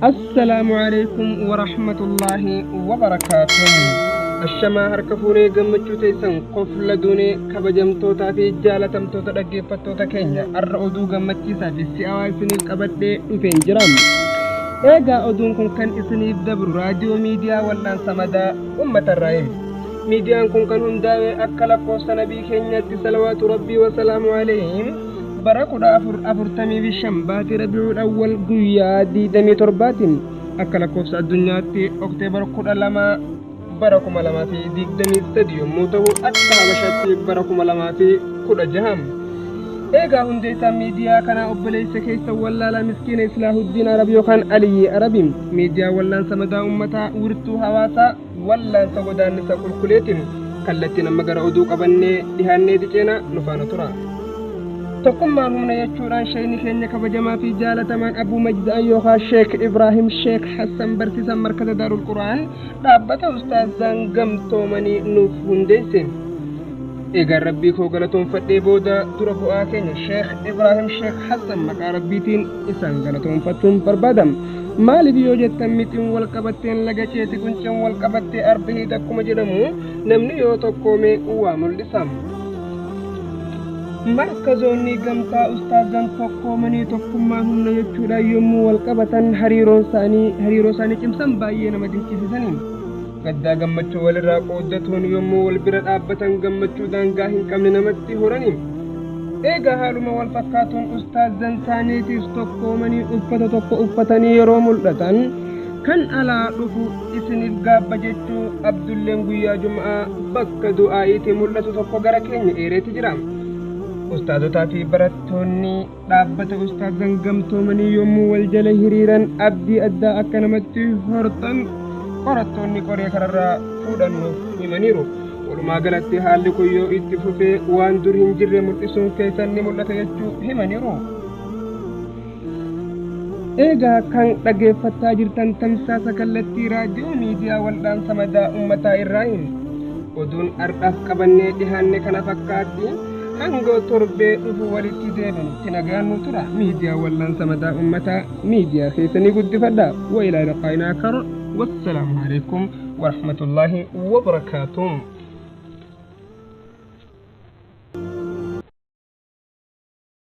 Assalaamu alaikum warahmatullaahi wabarakaatuh. Ashamaa harka fuunee gammachuu teessan kofla duunee kabajamtootaa fi jaalatamtoota dhaggeeffattoota keenya har'a oduu gammachiisaa fi si'aawaa isiniif qabadhee dhufeen jira. Eegaa oduun kun kan isiniif dabru raadiyoo miidiyaa wal'aansa madaa uummatarraa himi. Miidiyaan kun kan hundaa'e akka lakkoofsa nabii keenyaatti salawaatu rabbii wasalaamu alayhim bara 1445 baatii Rabii'ul Awwal guyyaa 27tiin akka lakkoofsa addunyaatti Okteebar 12 bara 2023 yommuu ta'u akka Habashaatti bara 2016. Eegaa hundeessaa miidiyaa kanaa obboleessa keessa wallaalaa miskiina Islaahuddiin Arab yookaan Aliyyii Arabi miidiyaa wallaansa madaa uummataa wirtuu hawaasaa wallaansa godaannisa qulquleetiin kallattiin amma gara oduu qabannee dhihaannee ceena nu faana tura. Tokkummaan humna jechuudhaan sheekni keenya kabajamaa fi jaalatamaan Abuu Majda'an yookaan Sheek Ibraahim Sheek Hassan barsiisan markaza Daarul Qura'aan dhaabbata ustaazaan gamtoomanii nuuf hundeesse. Egaa rabbii koo galatoonfadhee booda dura bu'aa keenya Sheek Ibraahim Sheek Hassan maqaa rabbiitiin isaan galatoonfachuun barbaadam. Maaliif yoo jettan mixiin wal qabatteen laga ceeti qunceen wal qabattee arba hiita akkuma jedhamu namni yoo tokkoome waa mul'isa. Markazoonni gamtaa ustaazan tokkoomanii tokkummaan humna jechuudhaan yommuu wal qabatan hariiroo isaanii cimsan baay'ee nama dinqisiisanii. Gaddaa gammachuu walirraa qooddatuun yommuu wal bira dhaabbatan gammachuu daangaa hin qabne namatti horani. Eegaa haaluma wal fakkaatuun ustaazan isaaniitiis tokkoomanii uffata tokko uffatanii yeroo mul'atan kan alaa dhufu isiniif gaabba jechuu Abdulleen guyyaa Jum'aa bakka du'aa'iitti mul'atu tokko gara keenya eereeti jira. Ustaazotaa fi barattoonni dhaabbata ustaazan gamtoomanii yommuu wal jala hiriiran abdii addaa akka namatti hortan qorattoonni qoree kanarraa fuudhannuuf himaniiru. Walumaa galatti haalli kun yoo itti fufee waan dur hin jirre mul'isuun keessan ni mul'ata jechuu himaniiru. Eegaa kan dhaggeeffachaa jirtan tamsaasa kallattii raadiyoo miidiyaa wal'aansa madaa uummataa irraa hin. Oduun har'aaf qabannee dhihaanne kana fakkaatti hanga torbee dhufu walitti deebinutti nagaan nu tura. Miidiyaa wal'aansa madaa uummataa miidiyaa keessanii guddifadha. Wa ilaa liqaa'inaa kar. Wassalaamu alaikum warahmatullaahi wabarakaatuh.